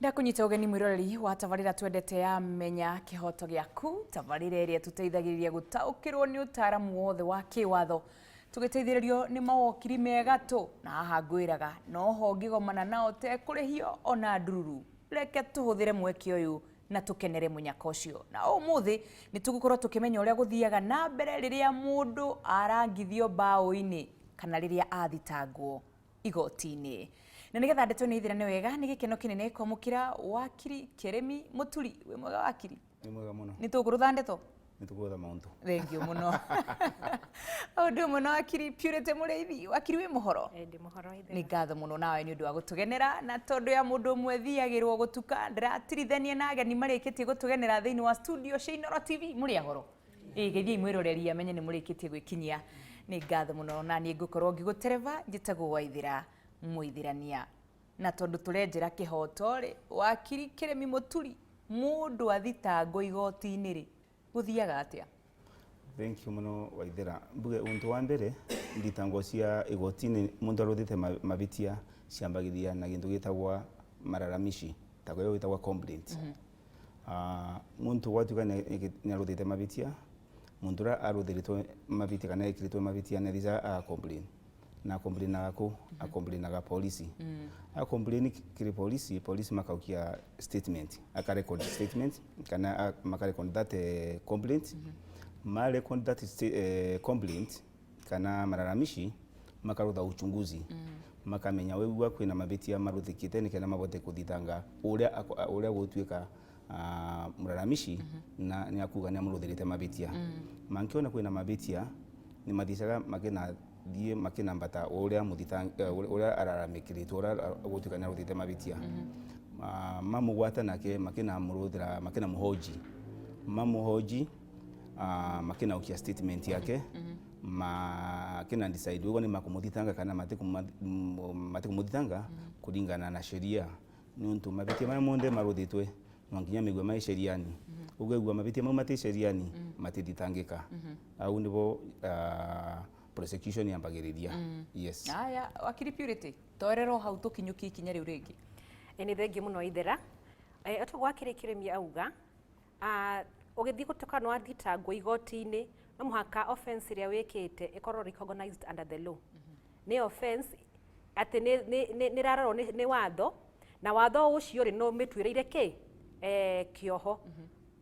Ndakunyita ũgeni mwĩroreri wa tabarĩra twendete ya Menya Kĩhoto Gĩaku, tabarĩra ĩrĩa tũteithagĩrĩria gũtaũkĩrwo nĩ ũtaaramu wothe wa kĩwatho tũgĩteithĩrĩrio nĩ mawokiri me gatũ, na haha ngwĩraga noho ngĩgomana nao tekũrĩhio ona ndururu. Reke tũhũthĩre mweke ũyũ na tũkenere mũnyaka ũcio. Na ũmũthĩ nĩ tũgũkorwo tũkĩmenya ũrĩa gũthiaga na mbere rĩrĩa mũndũ arangithio mbaũ-inĩ kana rĩrĩa athitangwo igoti-inĩ. Na nĩgetha ndeto ĩno ithirane wega, nĩ gĩkeno kĩnene kwamũkĩra wakiri Kĩrĩmi Mũturi. Wĩ mwega wakiri? Nĩ mwega mũno. Nĩ tũkũrũtha ndeto? Nĩ tũkũrũtha maũndũ. Thengiũ mũno. Ũndũ ũmwe na wakiri Purity Mũrĩithi. Wakiri wĩ mũhoro? Ndĩ mũhoro Ithera. Nĩ ngatho mũno nawe nĩ ũndũ wa gũtũgenera, na tondũ ya mũndũ ũmwe thiagĩrwo gũtuka, ndĩratirithania na ageni marĩkĩtie gũtũgenera thĩinĩ wa studio cia Inooro TV. Mũrĩ ahoro? Ĩĩ, geithiai mwĩroreri amenye nĩ mũrĩkĩtie gwĩkinyia. Nĩ ngatho mũno na niĩ ngũkorwo ngĩgũtereba, njĩtagwo Waithĩra Mũithĩrania. Na tondũ tũrenjera kĩhoto rĩ, wakiri Kĩrĩmi Mũturi, mũndũ athitangwo igoti-inĩ rĩ, gũthiaga atĩa? Thank you mũno Waithĩra. Mbuge ũndũ wa mbere, thitango cia igoti-inĩ mũndũ arũthĩte mavĩtia ciambagĩrĩria na kĩndũ gĩtagwa malalamishi, ta ũrĩa gwĩtagwo complaint. Mũndũ gwatuĩka nĩ arũthĩte mavĩtia, mũndũ ũrĩa arũthĩrĩtwo mavĩtia kana ekĩrĩtwo mavĩtia nĩ athiaga aga complain. Na complainaga kũ? Acomplainaga polisi. A complain kĩrĩ polisi, polisi makaukia statement, aka record statement kana maka record that complaint. Ma record that complaint kana malalamishi, makarutha uchunguzi, makamenya wĩgua kwĩna mavĩtia maruthĩkĩte nĩkenda mabote kũthitanga ũrĩa ũrĩa gũtuĩka mũlalamishi na nĩ akuga nĩ amũrũthĩrĩte mavĩtia. Mangĩona kwĩna mavĩtia nĩ mathicaga makĩnathiĩ makĩnambata ũrĩa ũrĩa araramĩkĩrĩtwo, ũrĩa gũtuĩka nĩ arũthĩte mavĩtia. Mamũgwata nake makĩnamũrũthĩra, makĩnamũhoji, mamũhoji makinaukia statement yake, makina decide ũguo nĩ makũmũthitanga kana matikũmũthitanga kũringana na sheria, nĩ ũndũ mavĩtia marĩa monthe marũthĩtwe no nginya maigue mai sheriani. Ũkaigua mavĩtia mau matĩ sheriani, matithitangĩka. Hau nĩvo prosecution yambagĩrĩria, yes. Aya, wakiri Purity, toerera o hau tũkinyũkie ikinya rĩu rĩngĩ. Nĩ thengiũ mũno Ithera. Otoguo wakiri Kĩrĩmi auga, ũgĩthiĩ gũtuĩka nĩ wathitangwo igoti-inĩ, no mũhaka offense ĩrĩa wĩkĩte ĩkorwo recognized under the law. Nĩ offense atĩ nĩ ĩrarorwo nĩ watho, na watho ũcio rĩ, nĩ ũmĩtuĩrĩire kĩ? Kĩoho.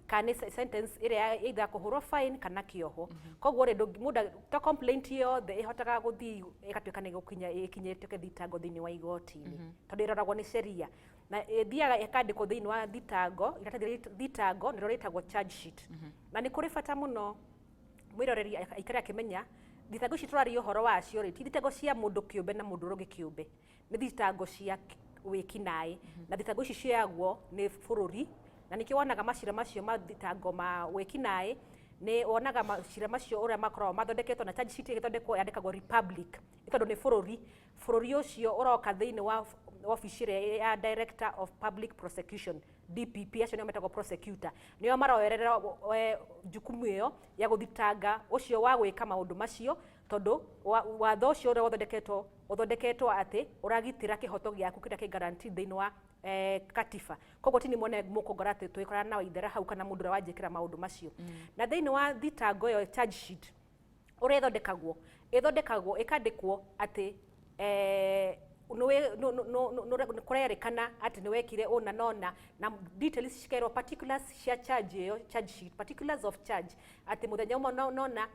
Kana nĩ sentence ĩrĩa either kũhũrwo fine kana kĩoho. Koguo rĩ, mũndũ to complaint yothe ĩhotaga gũthiĩ ĩgatuĩka nĩ gũkinya ĩkinye ĩtuĩke thitango thĩinĩ wa igoti-inĩ. Tondũ ĩroragwo nĩ sheria. Na ĩthiaga ĩkandĩkwo thĩinĩ wa thitango, iratathi rĩa thitango nĩrĩo rĩtagwo charge sheet. Na nĩ kũrĩ bata mũno mwĩroreri aikare akĩmenya thitango ici tũraria ũhoro wacio rĩ, ti thitango cia mũndũ kĩũmbe na mũndũ ũrĩa ũngĩ kĩũmbe. Nĩ thitango cia wĩkinaĩ. Na thitango ici cioyagwo nĩ bũrũri, na nĩkĩo wonaga macira macio ma thitango ma wĩkinaĩ, nĩ wonaga macira macio ũrĩa makoragwo mathondeketwo na charge sheet ĩgĩthondekwo yandĩkagwo republic, nĩ tondũ nĩ bũrũri. Bũrũri ũcio ũroka thĩinĩ wa obici ĩrĩa ya Director of Public Prosecution, DPP, acio nĩo metagwo prosecutor, nĩo maroerera jukumu ĩyo ya gũthitanga ũcio wa gwĩka maũndũ macio, tondũ watho ũcio ũrĩa ũthondeketwo ũthondeketwo atĩ ũragitĩra kĩhoto gĩaku kĩrĩa kĩ guaranteed thĩinĩ wa katiba. Koguo ti niĩ mwene mũkũngora atĩ tũgĩkorana na Waithera hau kana mũndũ ũrĩa wanjĩkĩra maũndũ macio. Na thĩinĩ wa thitango ĩyo charge sheet ũrĩa ĩthondekagwo, ĩthondekagwo ĩkandĩkwo atĩ kũrerĩkana atĩ nĩ wekire ũna na ũna, na details cikerwo, particulars cia charge ĩyo, charge sheet, particulars of charge, atĩ mũthenya ũmwe na ũna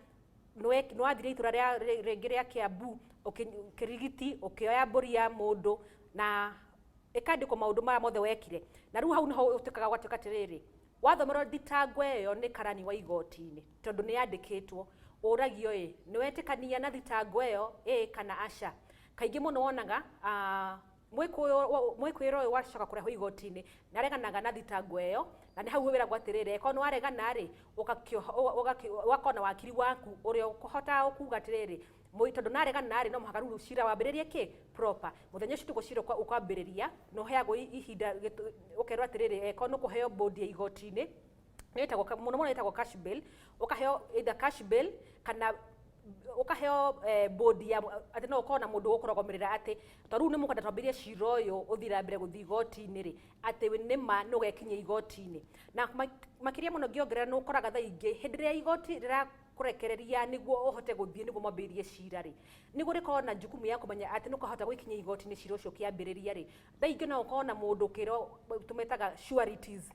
nĩ wathire itũra rĩa rĩngĩ rĩa Kiambu, ũkĩrigiti, ũkĩoya mbũri ya mũndũ, na ĩkandĩkwo maũndũ maya mothe wekire. Na rĩu hau nĩho ũtuĩkaga gwatuĩka atĩrĩrĩ, wathomerwo thitango ĩyo nĩ karani wa igoti-inĩ, tondũ nĩ yandĩkĩtwo, ũragio ĩ, nĩ wetĩkania na thitango ĩyo, ĩ kana aca. Kaingĩ mũno wonaga mwĩkũĩrwo ũyũ wacoka kũrehwo igoti-inĩ nĩ areganaga na thitango ĩyo, na nĩ hau wĩragwo atĩrĩrĩ, angĩkorwo nĩ waregana rĩ, ũgakorwo na wakiri waku ũrĩa ũkũhotaga kuga atĩrĩrĩ, tondũ naregana rĩ, no mũhaka rĩu cira wambĩrĩrie kĩ proper. Mũthenya ũcio tũguo cira ũkwambĩrĩria, nĩ ũheagwo ihinda, ũkerwo atĩrĩrĩ, angĩkorwo nĩ ũkũheo bond ya igoti-inĩ, nĩ ĩtagwo mũno mũno ĩtagwo cash bail, ũkaheo either cash bail kana Ukaheo board ya ati no ukorwo na mundu ũkũrũgamĩrĩra, atĩ to rĩu nĩ mũkwenda twambĩrĩrie cira ũyũ ũthiĩ na mbere gũthiĩ igoti-inĩ rĩ, atĩ we nĩma nĩ ũgekinyia igoti-inĩ. Na makĩria mũno ngĩongerera, nĩ ũkoraga thaa ingĩ hĩndĩ ĩrĩa igoti rĩrakũrekereria nĩguo ũhote gũthiĩ nĩguo mwambĩrĩrie cira rĩ, nĩguo rĩkorwo na jukumu ya kũmenya atĩ nĩ ũkahota gwĩkinyia igoti-inĩ cira ũcio ũkĩambĩrĩria rĩ, thaa ingĩ no ũkorwo na mũndũ ũkĩrwo tũmetaga sureties.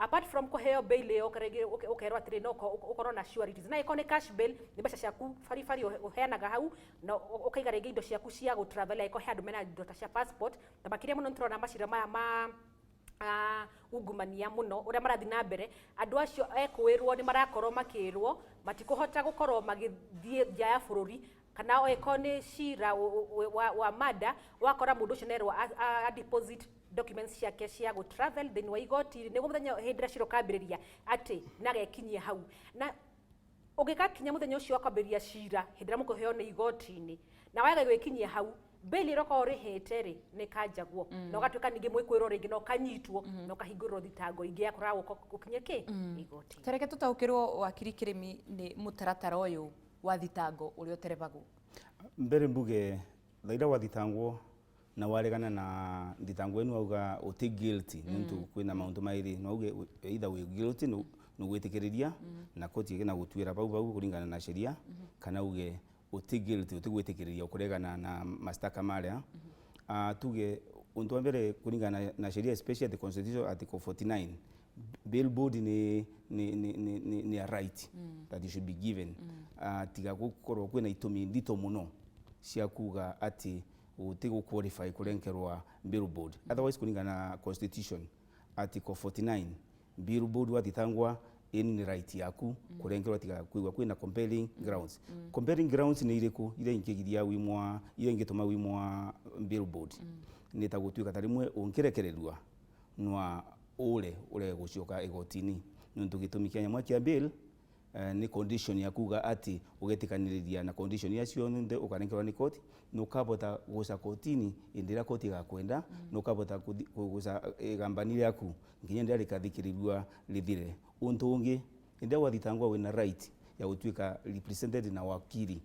Apart from kũheo bail ĩyo, rĩngĩ ũkerwo atĩrĩ no ũkorwo na sureties, na ĩkorwo nĩ cash bail, nĩ mbeca ciaku baribari ũheanaga hau, na ũkaiga rĩngĩ indo ciaku cia gũ travel, angĩkorwo he andũ mena indo ta cia passport. Ta makĩria mũno nĩtũrona macira maya ma ungumania mũno ũrĩa marathiĩ na mbere, andũ acio ekũĩrwo nĩ marakorwo makĩrwo matikũhota gũkorwo magĩthiĩ nja ya bũrũri, kana ĩkorwo nĩ cira wa murder, wakora mũndũ ũcio nerwo a deposit documents ciake cia gũ travel thĩinĩ wa igoti nĩguo mũthenya hĩndĩ ĩrĩa cira ũkambĩrĩria atĩ nagekinyia hau. Na ũngĩgakinya mũthenya ũcio wa kwambĩrĩria cira, hĩndĩ ĩrĩa mũkũheo nĩ igoti-inĩ na waga gwĩkinyia hau, bail ĩrĩa ũkorwo ũrĩhĩte rĩ, nĩ kanjagwo na ũgatuĩka ningĩ mwĩkwĩrwo rĩngĩ na ũkanyitwo na ũkahingũrĩrwo thitango ingĩ ya kũraga gũka gũkinya kĩ igoti. Tareke tũtaũkĩrwo, wakiri Kĩrĩmi, nĩ mũtaratara ũyũ wa thitango ũrĩa ũterebagwo. Mbere mbuge thaira wathitangwo na waregana na thitango ĩno, auga uti guilty, nĩũndũ kwĩna maũndũ maĩrĩ: no auge either wĩ guilty, nĩũgwĩtĩkĩrĩria na koti ĩna gũtuĩra bau bau kũringana na sheria, kana uge uti guilty, utigwĩtĩkĩrĩria, ũkũregana na mashtaka marĩa. Tuge undu wa mbere kũringana na sheria, especially the constitution, article 49, bail board ni a right that you should be given, tiga gukorwo kwina itumi ndito muno cia kuga ati uti gu qualify kurenkerwa bail board. Otherwise, kulingana na constitution article 49, bail board wathitangwa ĩni nĩ right yaku kurenkerwa tiga kuigua kwina compelling grounds. Compelling grounds nĩ irĩkũ iria ingĩgiria wimwa, iria ingĩtũma wimwa bail board? Nĩ ta gũtuĩka ta rĩmwe ũngĩrekererua nwa ũre ũrege gũcoka igoti-inĩ, nĩ ũndũ gĩtũmi kĩa nyamũ kĩa bail nĩ condition ya kuga ati ũgetĩkanĩrĩria na condition yacio nĩ ũkarengerwo nĩ koti, nĩ ũkabota gũca kotini hĩndĩ ĩrĩa koti ĩgakwenda, nĩ ũkabota gũca igambani rĩaku nginya rĩrĩa rĩkathikĩrĩrua rĩthire. Ũndũ ũngĩ, hĩndĩ ĩrĩa wathitangwo wĩna right ya gũtuĩka represented na wakiri.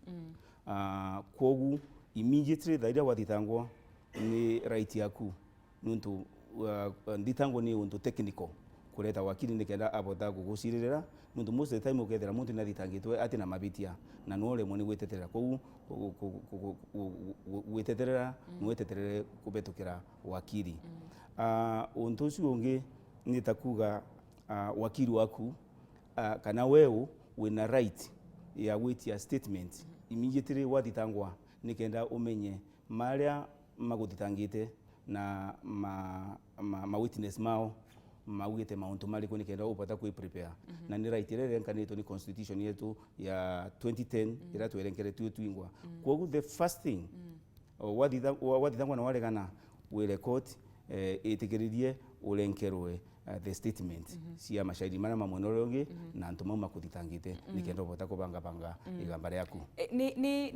Kwoguo immediately thaa iria wathitangwo nĩ right yaku, nĩ ũndũ thitango nĩ ũndũ technical kureta wakiri nĩ kenda abota gũgũcirĩrĩra, nĩ ũndũ most of the time ũkethera mũndũ nĩ athitangĩtwo atĩ na mabĩtia na no ũremwo nĩ gwĩteterera. Koguo gwĩteterera nĩ weteterere kũhetũkĩra wakiri. Ũndũ ũcio ũngĩ nĩ ta kuga wakiri waku kana weũ wĩna right ya gwĩtia statement immediately wathitangwa, nĩ kenda ũmenye marĩa magũthitangĩte na ma witness mao maugĩte maũndũ marĩkũ, nĩ kenda ũbota kwĩ prepare. Na nĩ right ĩrĩa ĩrenkanĩtwo nĩ constitution yetu ya 2010 ĩrĩa twerenkeretio twingwa. Koguo the first thing, wathitangwa na waregana, wĩre court ĩtĩkĩrĩrie ũrenkerwe the statement cia mashairi marĩa ma mwena ũrĩa ũngĩ na antũ mau makũthitangĩte, nĩ kenda ũbota kũbangabanga igamba rĩaku. Nĩ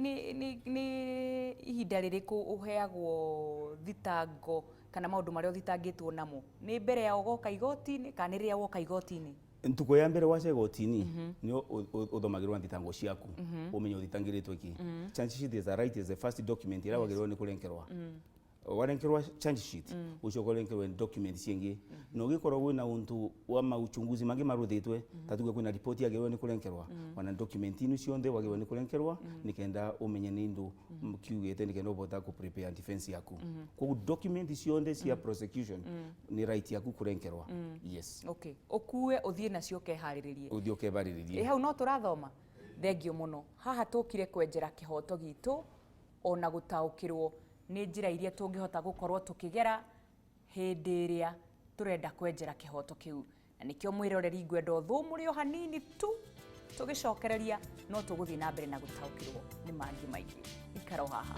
ihinda rĩrĩkũ ũheagwo thitango kana maũndũ marĩa ũthitangĩtwo namo? Nĩ mbere ya ũgoka igoti-inĩ kana nĩ rĩrĩa woka igoti-inĩ? Ntuko ya mbere waca igoti-inĩ nĩ ũthomagĩrwo thitango ciaku, ũmenye ũthitangĩrĩtwo iki. Charge sheet is a right, is the first document ĩrĩa wagĩrĩirwo nĩ kũrenkerwa. Warenkerwa charge sheet, ucoka ũrenkerwe document ciĩngĩ, na ũgĩkorwo kwĩna ũndũ wa mauchunguzi mangĩ maruthĩtwe, ta tuge kwĩna ripoti yagĩrĩirwo nĩ kũrenkerwa, ona document inu cionthe wagĩrĩirwo nĩ kũrenkerwa nĩ kenda ũmenye nĩ indo kiugĩte, nĩ kenda ũbota kũ prepare defense yaku. Koguo document cionthe cia prosecution nĩ right yaku kũrenkerwa, yes. Okay, ũkue ũthiĩ nacio ũkeharĩrĩrie. Ũthiĩ ũkebarĩrĩrie. Ĩ hau no tũrathoma. Thengio mũno. Haha tũkire kwenjera kĩhoto gitũ ona gũtaũkĩrwo nĩ njĩra iria tũngĩhota gũkorwo tũkĩgera hĩndĩ ĩrĩa tũrenda kwenjera kĩhoto kĩu, na nĩkĩo mwĩroreri ngwenda ũthũmũre o hanini tu, tũgĩcokereria no tũgũthiĩ na mbere na gũtaũkĩrwo nĩ mangĩ maingĩ. Ikara o haha.